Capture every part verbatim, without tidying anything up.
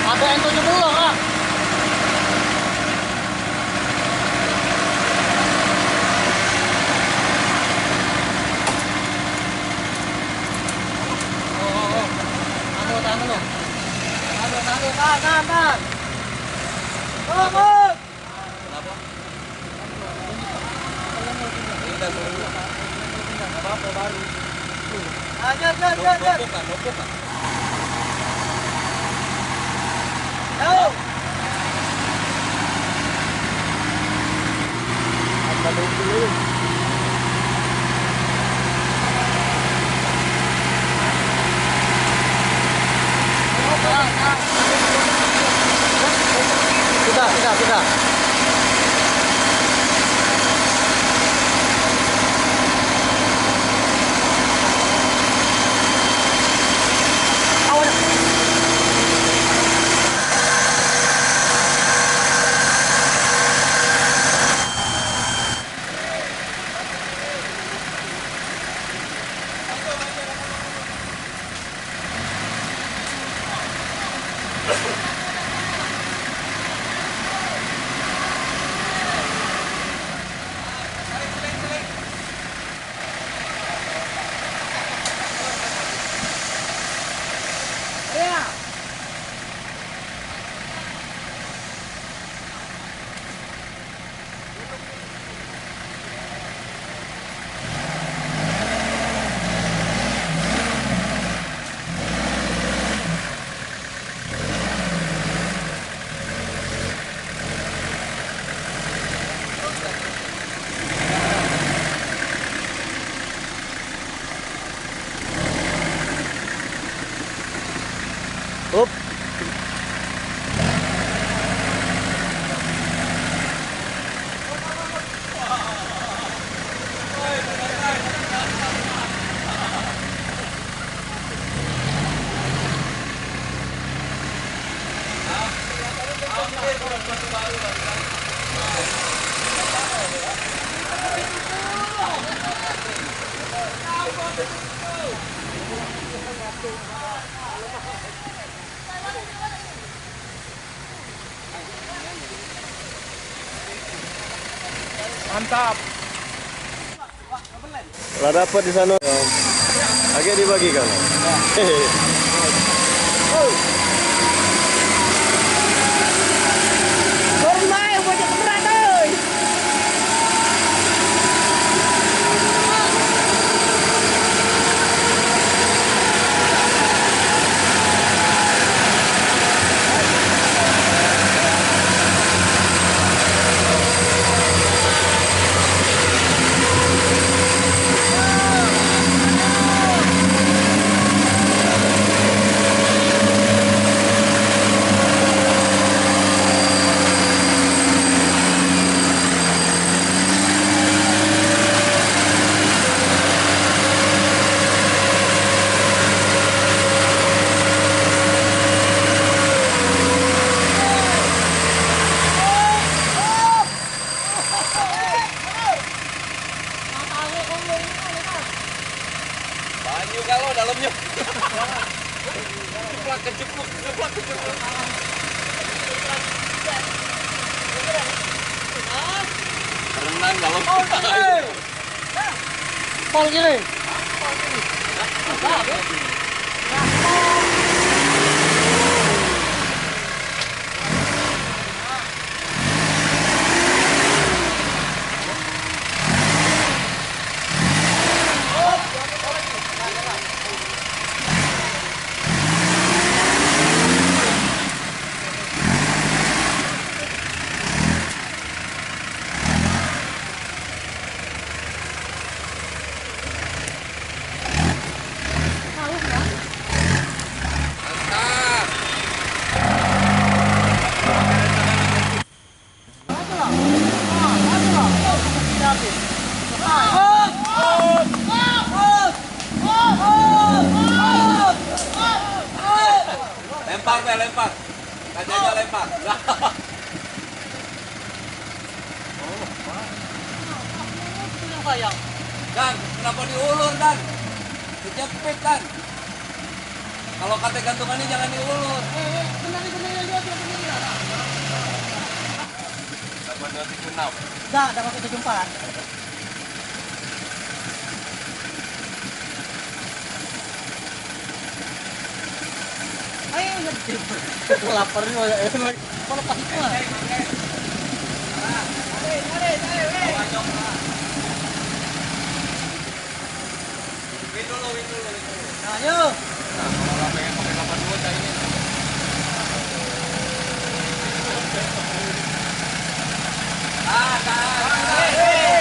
Ado yang tujuh belas, Kak. Oh, oh, oh. Tahan dulu, tahan dulu. Tahan dulu, tahan dulu, tahan, tahan, tahan. Fokus. Kenapa? Ini udah turun. Apa-apa baru. Ah, jan, jan, jan, jan. Numpuk, Kak, numpuk, Kak. Jauh. Sudah, sudah, sudah. Up. Mantap. Lah dapet di sana. Agak dibagi kan? Banyu kalau dalamnya. Jeplak kejepluk, jeplak kejepluk. Berenang dalam. Pol kiri. Lempar, Bel, lempar. Kacanya lempar. Dan, kenapa diulur, Dan? Kejepit, Dan. Kalau kate gantungan ini jangan diulur. Eh, eh, benar, benar, benar, benar, benar. Tambah dua tujuh enam. Dah, dah masuk tujuh empat. Ayo, ngerti. Lapar juga ya. Kalau pas itu lah. Win dulu, win dulu, win dulu. Nah, ayo. Nah, kalau lah pengen pakai delapan dua cak ini. Nah, nah, nah, nah. Nah, itu.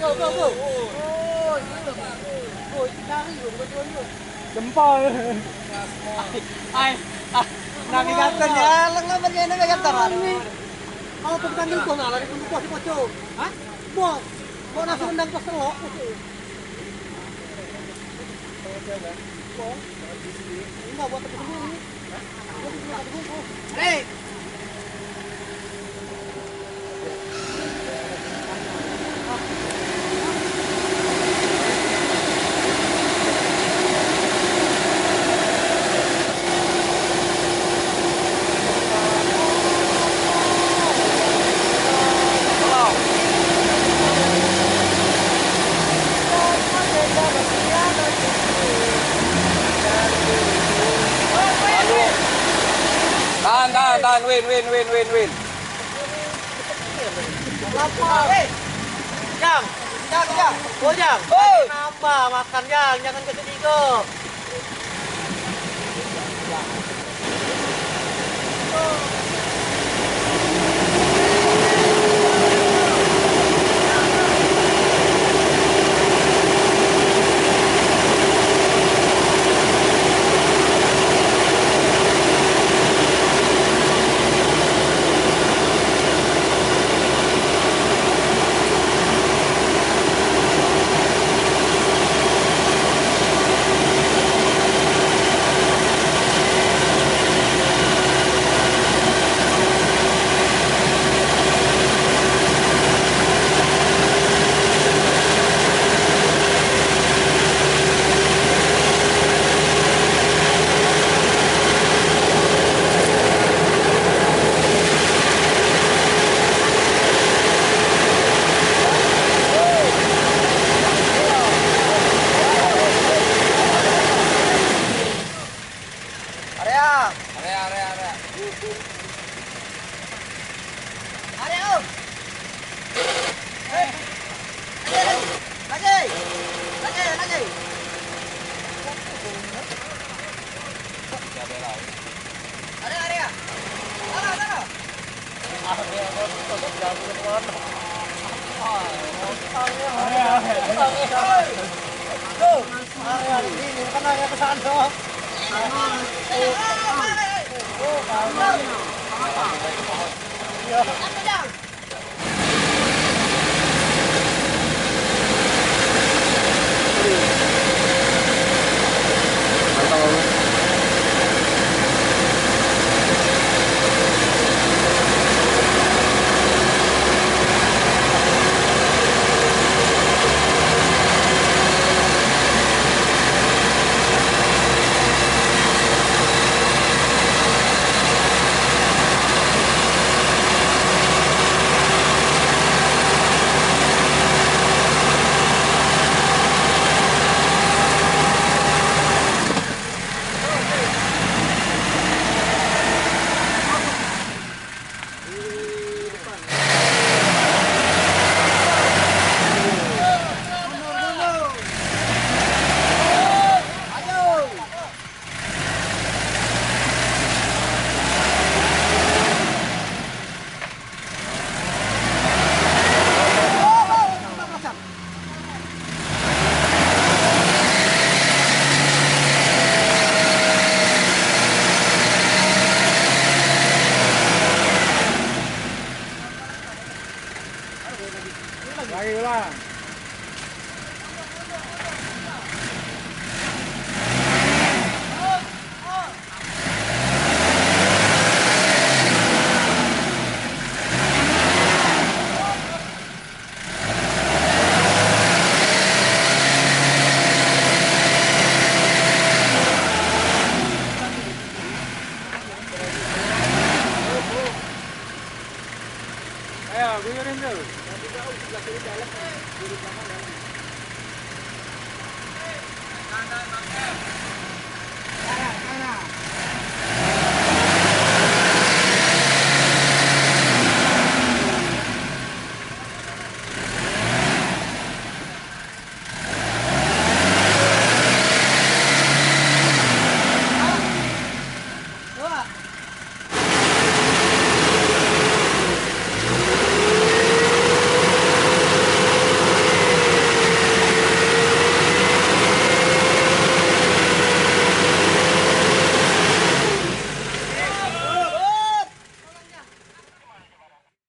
Go, go, go. Jempol. Ai, ah, navigator ya, lengah berjaya navigator. Kalau bukan dulu, nah, lari dulu, bos, bos. Hah? Bos. Bos, nasi rendang, bos, telok. Enggak, buat tepi sendiri. Hei. Tahan, tahan, tahan, win, win, win, win, win. Lapar. Jang, Jang, Jang. Oh, Jang. Oi. Nambah makan, Jang. Jangan ketiga. Area. Area, area, area. Area, Om. Eh. Lagi, lagi. Lagi, lagi. Area, area. Sana, sana.